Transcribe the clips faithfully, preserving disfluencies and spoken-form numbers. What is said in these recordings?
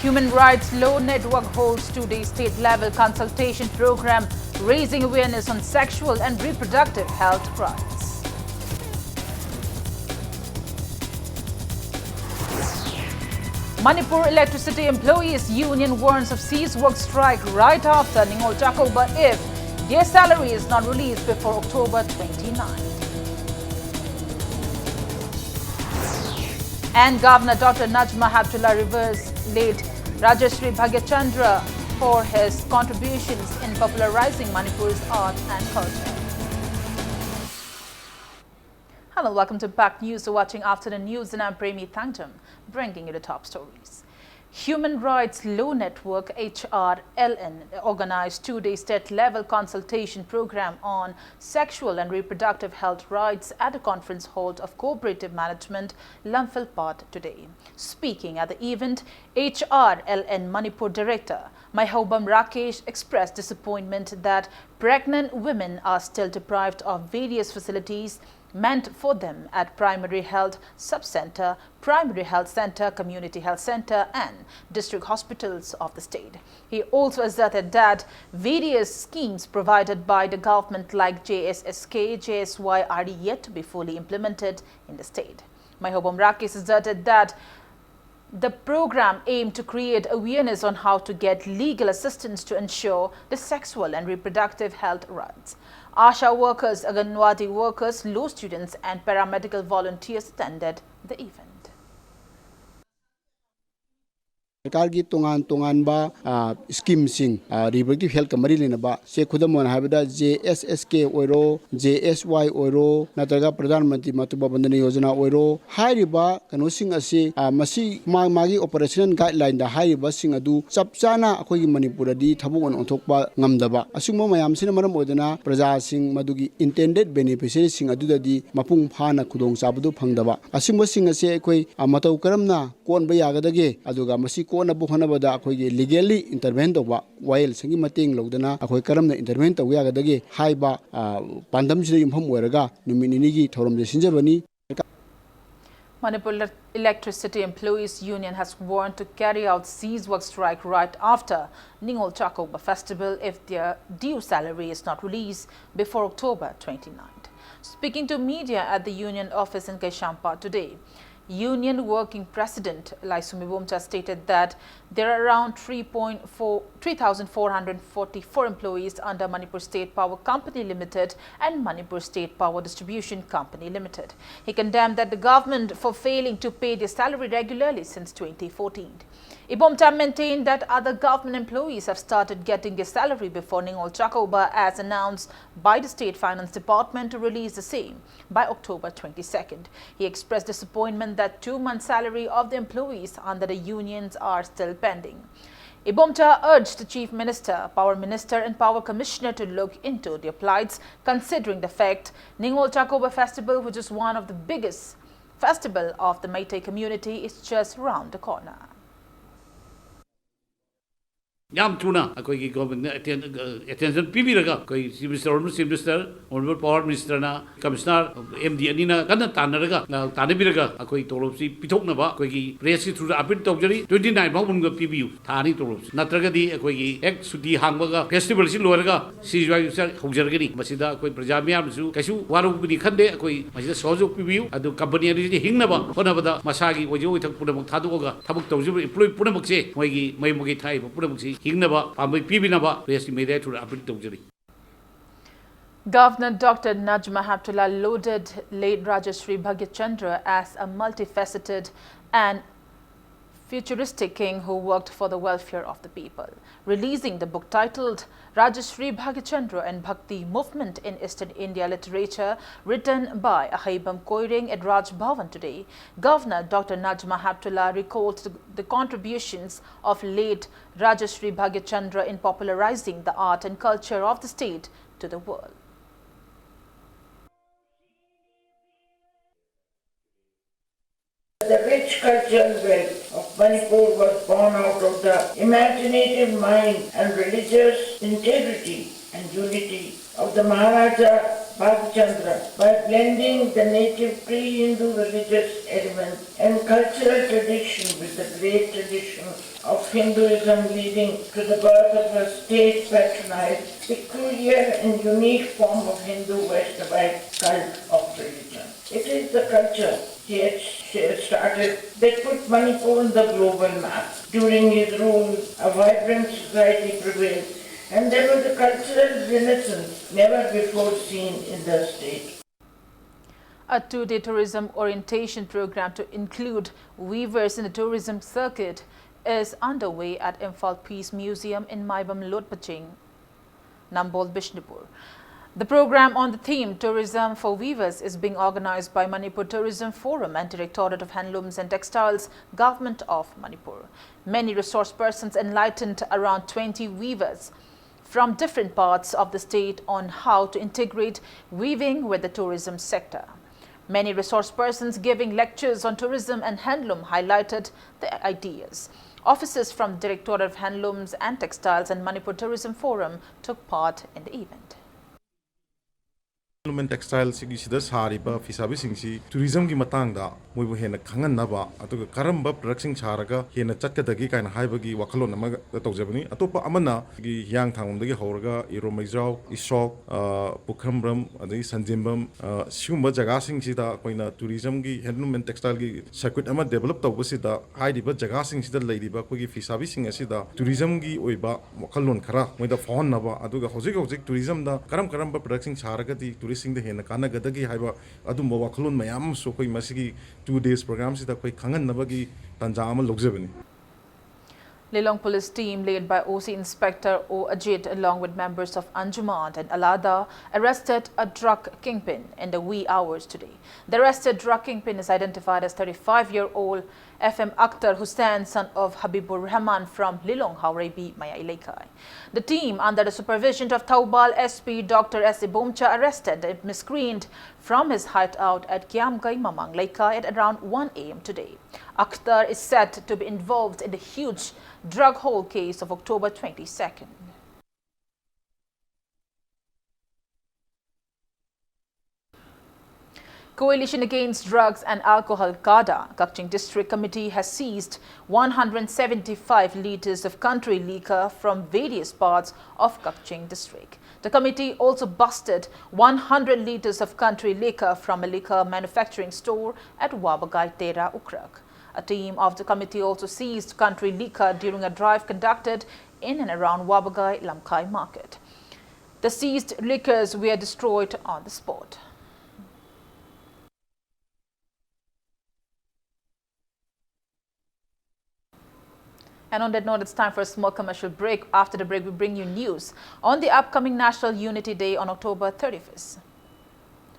Human Rights Law Network holds two-day state-level consultation program, raising awareness on sexual and reproductive health rights. Manipur Electricity Employees Union warns of cease work strike right after Ningol Chakouba if their salary is not released before October twenty-ninth. And Governor Doctor Najma Heptulla reveres late Rajashree Bhagyachandra for his contributions in popularizing Manipur's art and culture. Hello, welcome to Impact News. You're watching Afternoon News, and I'm Premi Thangtam, bringing you the top stories. Human Rights Law Network, H R L N, organized two-day state-level consultation program on sexual and reproductive health rights at the conference hall of Cooperative Management, Lamphel Park, today. Speaking at the event, H R L N Manipur Director Maihoubam Rakesh expressed disappointment that pregnant women are still deprived of various facilities meant for them at Primary Health Sub-Center, Primary Health Center, Community Health Center, and district hospitals of the state. He also asserted that various schemes provided by the government like J S S K, J S Y are yet to be fully implemented in the state. Maihoubam Rakesh asserted that the program aimed to create awareness on how to get legal assistance to ensure the sexual and reproductive health rights. ASHA workers, Anganwadi workers, law students, and paramedical volunteers attended the event. ꯁꯔꯀꯥꯔꯒꯤ ꯇꯣꯉꯥꯟ ꯇꯣꯉꯥꯟꯕ ꯁ꯭ꯀꯤꯝꯁꯤꯡ reproductive ꯍꯦꯜꯠꯀ ꯃꯔꯤ ꯂꯩꯅꯕ ꯁꯦ, ꯈꯨꯗꯝ ꯑꯣꯏꯅ ꯍꯥꯏꯕꯗ J ꯑꯦꯁ ꯑꯦꯁ ꯀꯦ ꯑꯣꯏꯔꯣ, ꯖꯦ ꯑꯦꯁ ꯋꯥꯏ ꯑꯣꯏꯔꯣ, ꯅꯠꯇ꯭ꯔꯒ ꯄ꯭ꯔꯙꯥꯟ ꯃꯟꯇ꯭ꯔꯤ ꯃꯥꯇ꯭ꯔꯚꯟꯗꯅꯥ ꯌꯣꯖꯅꯥ ꯑꯣꯏꯔꯣ, ꯍꯥꯏꯔꯤꯕ ꯀꯩꯅꯣꯁꯤꯡ ꯑꯁꯤ ꯃꯁꯤ ꯃꯥ ꯃꯥꯒꯤ ꯑꯣꯄꯔꯦꯁꯅꯦꯜ ꯒꯥꯏꯗꯂꯥꯏꯟꯗ ꯍꯥꯏꯔꯤꯕꯁꯤꯡ ꯑꯗꯨ ꯆꯞ ꯆꯥꯅ ꯑꯩꯈꯣꯏꯒꯤ ꯃꯅꯤꯄꯨꯔꯗꯗꯤ ꯊꯕꯛ ꯑꯣꯏꯅ ꯑꯣꯟꯊꯣꯛꯄ ꯉꯝꯗꯕ, ꯑꯁꯤꯒꯨꯝꯕ ꯃꯌꯥꯝꯁꯤꯅ ꯃꯔꯝ ꯑꯣꯏꯗꯨꯅ ꯄ꯭ꯔꯖꯥꯁꯤꯡ, ꯃꯗꯨꯒꯤ ꯏꯟꯇꯦꯟꯗꯦꯗ ꯕꯦꯅꯤꯐꯤꯁꯔꯤꯁꯤꯡ ꯑꯗꯨꯗꯗꯤ ꯃꯄꯨꯡ ꯐꯥꯅ ꯈꯨꯗꯣꯡꯆꯥꯕꯗꯨ ꯐꯪꯗꯕ, ꯑꯁꯤꯒꯨꯝꯕꯁꯤꯡ ꯑꯁꯤ ꯑꯩꯈꯣꯏ ꯃꯇꯧ ꯀꯔꯝꯅ ꯀꯣꯟꯕ ꯌꯥꯒꯗꯒꯦ, ꯑꯗꯨꯒ ꯃꯁꯤ ꯀꯣꯟꯅꯕ ꯍꯣꯠꯅꯕꯗ ꯑꯩꯈꯣꯏꯒꯤ ꯂꯤꯒꯦꯜꯂꯤ ꯏꯟꯇꯔꯚꯦꯟ ꯇꯧꯕ, ꯋꯥꯌꯦꯜꯁꯪꯒꯤ ꯃꯇꯦꯡ ꯂꯧꯗꯅ ꯑꯩꯈꯣꯏ ꯀꯔꯝꯅ ꯏꯟꯇꯔꯚꯦꯟ ꯇꯧꯕ ꯌꯥꯒꯗꯒꯦ ꯍꯥꯏꯕ ꯄꯥꯟꯗꯝꯁꯤꯗ ꯌꯨꯝꯐꯝ ꯑꯣꯏꯔꯒ ꯅꯨꯃꯤꯠ ꯅꯤꯅꯤꯒꯤ ꯊꯧꯔꯝꯁꯦ ꯁꯤꯟꯖꯕꯅꯤ꯫ Manipur Elec- Electricity Employees Union has sworn to carry out cease work strike right after Ningol Chakouba Festival if their due salary is not released before October twenty-ninth. Speaking to media at the union office in Keishampa today, Union Working President Laisum Ibomcha stated that there are around three point four, three thousand four hundred forty-four employees under Manipur State Power Company Limited and Manipur State Power Distribution Company Limited. He condemned that the government for failing to pay their salary regularly since twenty fourteen. Ibomcha maintained that other government employees have started getting their salary before Ningol Chakouba, as announced by the State Finance Department to release the same by October twenty-second. He expressed disappointment that two months' salary of the employees under the unions are still pending. Ibomcha urged the Chief Minister, Power Minister, and Power Commissioner to look into their plights, considering the fact Ningol Chakouba Festival, which is one of the biggest festival of the Meitei community, is just round the corner. ꯌꯥꯝ ꯊꯨꯅ ꯑꯩꯈꯣꯏꯒꯤ ꯒꯣꯔꯃꯦꯟꯅ attention ꯄꯤꯕꯤꯔꯒ ꯑꯩꯈꯣꯏ chief minister, honourable chief minister, honourable power ꯃꯤꯅꯤꯁꯇꯔꯅ, commissioner, M D ꯑꯅꯤꯅ ꯀꯟꯅ ꯇꯥꯟꯅꯔꯒ, ꯑ, ꯇꯥꯟꯅꯕꯤꯔꯒ ꯑꯩꯈꯣꯏ ꯇꯣꯂꯣꯞꯁꯤ ꯄꯤꯊꯣꯛꯅꯕ ꯑꯩꯈꯣꯏꯒꯤ ꯄ꯭ꯔꯦꯁꯀꯤ ꯊ꯭ꯔꯨꯗ ꯑꯄꯤꯜ ꯇꯧꯖꯔꯤ꯫ ꯇ꯭ꯋꯦꯟꯇꯤ ꯅꯥꯏꯟ ꯐꯥꯎ ꯃꯅꯨꯡꯗ ꯄꯤꯕꯤꯌꯨ, ꯊꯥ ꯑꯅꯤ ꯇꯣꯂꯣꯞꯁꯤ, ꯅꯠꯇ꯭ꯔꯒꯗꯤ ꯑꯩꯈꯣꯏꯒꯤ ꯍꯦꯛ ꯁꯨꯇꯤ ꯍꯥꯡꯕꯒ ꯐꯦꯁꯇꯤꯚꯦꯜꯁꯤ ꯂꯣꯏꯔꯒ ꯁꯤꯁꯨ ꯍꯧꯖꯔꯒꯅꯤ꯫ ꯃꯁꯤꯗ ꯑꯩꯈꯣꯏ ꯄ꯭ꯔꯖꯥ ꯃꯤꯌꯥꯝꯅꯁꯨ ꯀꯩꯁꯨ ꯋꯥꯔꯧꯕꯅꯤ ꯈꯟꯗꯦ꯫ ꯑꯩꯈꯣꯏ ꯃꯁꯤꯗ ꯁꯍꯖꯣꯒ ꯄꯤꯕꯤꯌꯨ꯫ ꯑꯗꯨ ꯀꯝꯄꯅꯤ ꯑꯅꯤꯁꯤꯗꯤ ꯍꯤꯡꯅꯕ ꯍꯣꯠꯅꯕꯗ ꯃꯁꯥꯒꯤ ꯑꯣꯏꯖ ꯑꯣꯏꯊꯛ ꯄꯨꯝꯅꯃꯛ ꯊꯥꯗꯣꯛꯑꯒ ꯊꯕꯛ ꯇꯧꯖꯔꯤꯕ ꯏꯝꯄ꯭ꯂꯣꯌꯤ ꯄꯨꯝꯅꯃꯛꯁꯦ ꯃꯣꯏꯒꯤ ꯃꯌꯨꯝ ꯃꯀꯩ ꯊꯥꯛꯏꯕ ꯄꯨꯝꯅꯃꯛꯁꯤ ꯍꯤꯡꯅꯕ ꯄꯥꯝꯕꯩ ꯄꯤꯕꯤꯅꯕ ꯄ꯭ꯔꯦꯁꯀꯤ ꯃꯦꯗꯤꯌꯥ ꯊ꯭ꯔꯨꯗ ꯑꯄꯤꯜ ꯇꯧꯖꯔꯤ꯫ Governor Doctor Najma Heptulla lauded late Rajashri Bhagyachandra as a multifaceted and futuristic king who worked for the welfare of the people. Releasing the book titled Rajashri Bhagyachandra and Bhakti Movement in Eastern India Literature, written by Aheibam Koireng at Raj Bhavan today, Governor Doctor Najma Heptulla recalled the, the contributions of late Rajashri Bhagyachandra in popularizing the art and culture of the state to the world. The rich cultural wealth of Manipur was born out of the imaginative mind and religious integrity and unity of the Maharaja Bhavchandra, by blending the native pre-Hindu religious elements and cultural tradition with the great tradition of Hinduism, leading to the birth of a state patronized, peculiar and unique form of Hindu Vaishnavite cult of religion. It is the culture he had sh- started that put Manipur on the global map. During his rule, a vibrant society prevailed, and there was a cultural renaissance never before seen in the state. A two-day tourism orientation program to include weavers in the tourism circuit is underway at Imphal Peace Museum in Maibam Lotpaching, Nambol Bishnupur. The program on the theme Tourism for Weavers is being organized by Manipur Tourism Forum and Directorate of Handlooms and Textiles, Government of Manipur. Many resource persons enlightened around twenty weavers from different parts of the state on how to integrate weaving with the tourism sector. Many resource persons giving lectures on tourism and handloom highlighted the ideas. Officers from Directorate of Handlooms and Textiles and Manipur Tourism Forum took part in the event. Handloom and Textile ꯁꯤꯒꯤꯁꯤꯗ ꯁꯥꯔꯤꯕ ꯐꯤꯁꯥꯕꯤꯁꯤꯡꯁꯤ ꯇꯨꯔꯤꯖꯝꯒꯤ ꯃꯇꯥꯡꯗ ꯃꯣꯏꯕꯨ ꯍꯦꯟꯅ ꯈꯪꯍꯟꯅꯕ, ꯑꯗꯨꯒ ꯀꯔꯝꯕ ꯄ꯭ꯔꯗꯛꯁꯤꯡ ꯁꯥꯔꯒ ꯍꯦꯟꯅ ꯆꯠꯀꯗꯒꯦ ꯀꯥꯏꯅ ꯍꯥꯏꯕꯒꯤ ꯋꯥꯈꯜꯂꯣꯟ ꯑꯃ ꯇꯧꯖꯕꯅꯤ꯫ ꯑꯇꯣꯞꯄ ꯑꯃꯅ ꯑꯩꯈꯣꯏꯒꯤ ꯍꯤꯌꯥꯡꯊꯥꯡꯂꯣꯝꯗꯒꯤ ꯍꯧꯔꯒ ꯏꯔꯣꯃꯩꯖꯥꯎ, ꯏꯁꯣꯛ, ꯑ, ꯄꯨꯈ꯭ꯔꯝꯕ꯭ꯔꯝ, ꯑꯗꯒꯤ ꯁꯟꯖꯦꯝꯕꯝ, ꯑ, ꯁꯤꯒꯨꯝꯕ ꯖꯒꯥꯁꯤꯡꯁꯤꯗ ꯑꯩꯈꯣꯏꯅ ꯇꯨꯔꯤꯖꯝꯒꯤ, ꯍꯦꯟꯂꯨꯝ ꯑꯦꯟ ꯇꯦꯛꯁꯇꯥꯏꯜꯒꯤ ꯁꯔꯀ꯭ꯌꯨꯠ ꯑꯃ ꯗꯦꯕꯂꯞ ꯇꯧꯕꯁꯤꯗ ꯍꯥꯏꯔꯤꯕ ꯖꯒꯥꯁꯤꯡꯁꯤꯗ ꯂꯩꯔꯤꯕ ꯑꯩꯈꯣꯏꯒꯤ ꯐꯤꯁꯥꯕꯤꯁꯤꯡ ꯑꯁꯤꯗ ꯇꯨꯔꯤꯖꯝꯒꯤ ꯑꯣꯏꯕ ꯋꯥꯈꯜꯂꯣꯟ ꯈꯔ ꯃꯣꯏꯗ ꯐꯥꯎꯍꯟꯅꯕ, ꯑꯗꯨꯒ ꯍꯧꯖꯤꯛ ꯍꯧꯖꯤꯛ ꯇꯨꯔꯤꯖꯝꯗ ꯀꯔꯝ ꯀꯔꯝꯕ ꯄ꯭ꯔꯗꯛꯁꯤꯡ ꯁꯥꯔꯒꯗꯤ ꯇꯨꯔꯤꯁꯁꯤꯡꯗ ꯍꯦꯟꯅ ꯀꯥꯟꯅꯒꯗꯒꯦ ꯍꯥꯏꯕ ꯑꯗꯨꯝꯕ ꯋꯥꯈꯜꯂꯣꯟ ꯃꯌꯥꯝ ꯑꯃꯁꯨ ꯑꯩꯈꯣꯏ ꯃꯁꯤꯒꯤ ꯇꯨ ꯗꯦꯖ ꯄ꯭ꯔꯣꯒ꯭ꯔꯥꯝꯁꯤꯗ ꯑꯩꯈꯣꯏ ꯈꯪꯍꯟꯅꯕꯒꯤ ꯇꯥꯟꯖꯥ ꯑꯃ ꯂꯧꯖꯕꯅꯤ꯫ Lilong Police team led by O C Inspector O Ajit along with members of Anjuman and Alada arrested a drug kingpin in the wee hours today. The arrested drug kingpin is identified as thirty-five-year-old F M Akhtar Hussain, son of Habibur Rahman from Lilong Haureibi Maya Ileikai. The team, under the supervision of Thoubal S P Doctor S Ibomcha, arrested and miscreant from his hideout at Kiamgai Mamang Leikai at around one A M today. Akhtar is said to be involved in the huge drug haul case of October twenty-second. Coalition Against Drugs and Alcohol, CADA, Kakching District Committee has seized one hundred seventy-five liters of country liquor from various parts of Kakching District. The committee also busted one hundred liters of country liquor from a liquor manufacturing store at Wabagai Tera Ukhrul. A team of the committee also seized country liquor during a drive conducted in and around Wabagai Lamkai Market. The seized liquors were destroyed on the spot. And on that note, it's time for a small commercial break. After the break, we bring you news on the upcoming National Unity Day on October thirty-first.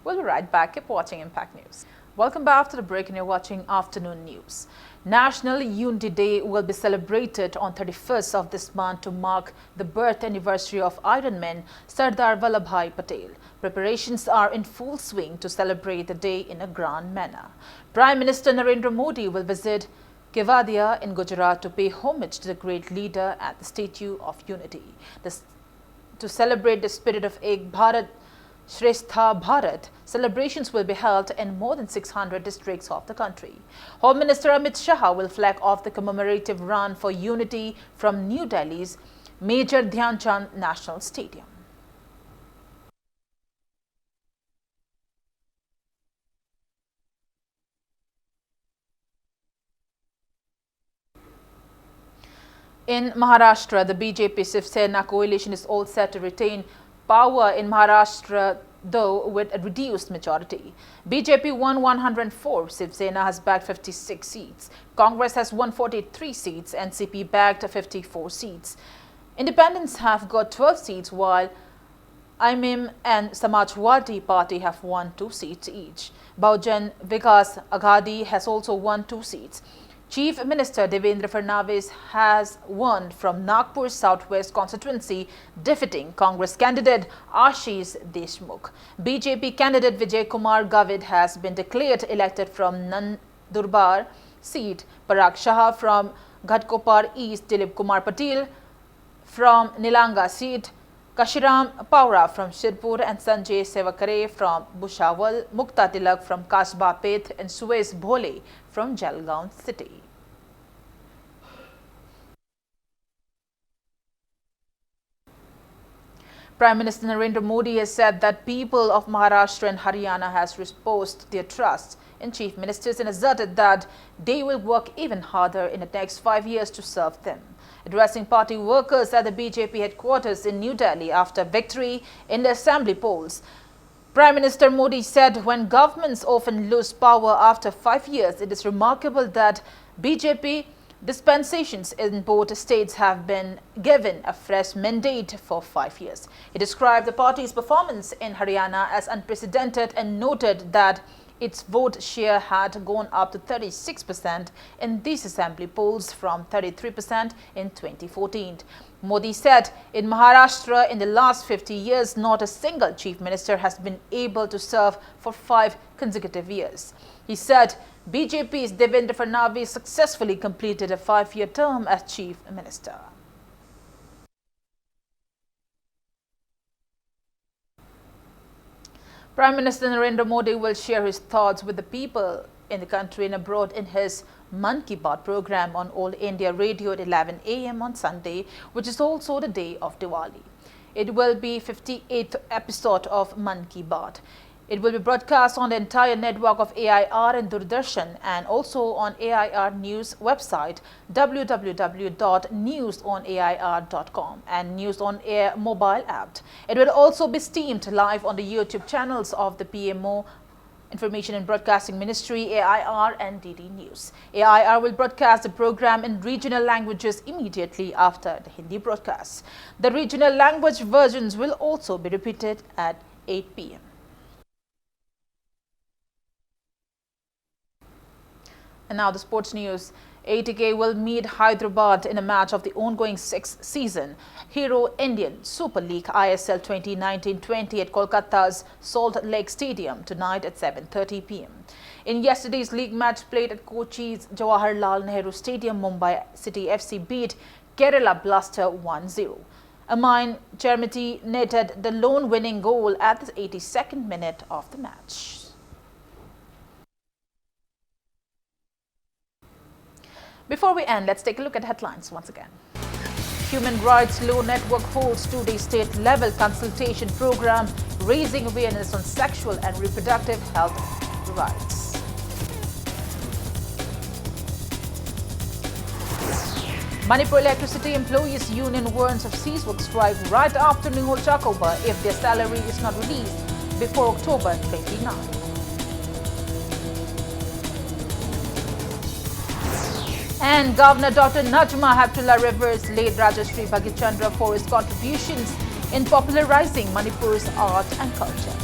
We'll be right back. Keep watching Impact News. Welcome back after the break, and you're watching Afternoon News. National Unity Day will be celebrated on thirty-first of this month to mark the birth anniversary of Iron Man Sardar Vallabhbhai Patel. Preparations are in full swing to celebrate the day in a grand manner. Prime Minister Narendra Modi will visit Kevadia in Gujarat to pay homage to the great leader at the Statue of Unity. The s-, to celebrate the spirit of Ek Bharat Shreshtha Bharat, celebrations will be held in more than six hundred districts of the country. Home Minister Amit Shah will flag off the commemorative run for unity from New Delhi's Major Dhyan Chand National Stadium. In Maharashtra, the B J P Shiv Sena coalition is all set to retain power in Maharashtra, though with a reduced majority. B J P won one hundred four, Shiv Sena has bagged fifty-six seats, Congress has won forty-three seats, N C P bagged fifty-four seats. Independents have got twelve seats, while Imam and Samajwadi Party have won two seats each. Bahujan Vikas Aghadi has also won two seats. Chief Minister Devendra Fadnavis has won from Nagpur Southwest constituency, defeating Congress candidate Ashish Deshmukh. B J P candidate Vijay Kumar Gavit has been declared elected from Nandurbar seat. Parag Shah from Ghatkopar East, Dilip Kumar Patil from Nilanga seat, Kashiram Paura from Shirpur and Sanjay Sevakare from Bhusawal, Mukta Tilak from Kasba Peth and Suez Bhole from Jalgaon city. Prime Minister Narendra Modi has said that people of Maharashtra and Haryana has reposed their trust in chief ministers and asserted that they will work even harder in the next five years to serve them. Addressing party workers at the B J P headquarters in New Delhi after victory in the assembly polls, Prime Minister Modi said when governments often lose power after five years, it is remarkable that B J P dispensations in both states have been given a fresh mandate for five years. He described the party's performance in Haryana as unprecedented and noted that its vote share had gone up to thirty-six percent in these assembly polls from thirty-three percent in twenty fourteen. Modi said, in Maharashtra, in the last fifty years, not a single chief minister has been able to serve for five consecutive years. He said, B J P's Devendra Fadnavis successfully completed a five-year term as chief minister. Prime Minister Narendra Modi will share his thoughts with the people in the country and abroad in his Mann Ki Baat program on All India Radio at eleven a m on Sunday, which is also the day of Diwali. It will be fifty-eighth episode of Mann Ki Baat. It will be broadcast on the entire network of A I R and Doordarshan and also on A I R News website w w w dot news on a i r dot com and News on Air mobile app. It will also be streamed live on the YouTube channels of the P M O, Information and Broadcasting Ministry, A I R, and D D News. A I R will broadcast the program in regional languages immediately after the Hindi broadcast. The regional language versions will also be repeated at eight p m. And now the sports news. A T K will meet Hyderabad in a match of the ongoing sixth season Hero Indian Super League, I S L twenty nineteen twenty, at Kolkata's Salt Lake Stadium tonight at seven thirty p m. In yesterday's league match played at Kochi's Jawaharlal Nehru Stadium, Mumbai City F C beat Kerala Blaster one zero. Amin Chermiti netted the lone winning goal at the eighty-second minute of the match. Before we end, let's take a look at headlines once again. Human Rights Law Network holds two-day state-level consultation program, raising awareness on sexual and reproductive health rights. Manipur Electricity Employees Union warns of cease work strike right after Ningol Chakouba if their salary is not released before October twenty-nine. And Governor Doctor Najma Heptulla reveres late Rajashree Bhagichandra for his contributions in popularizing Manipur's art and culture.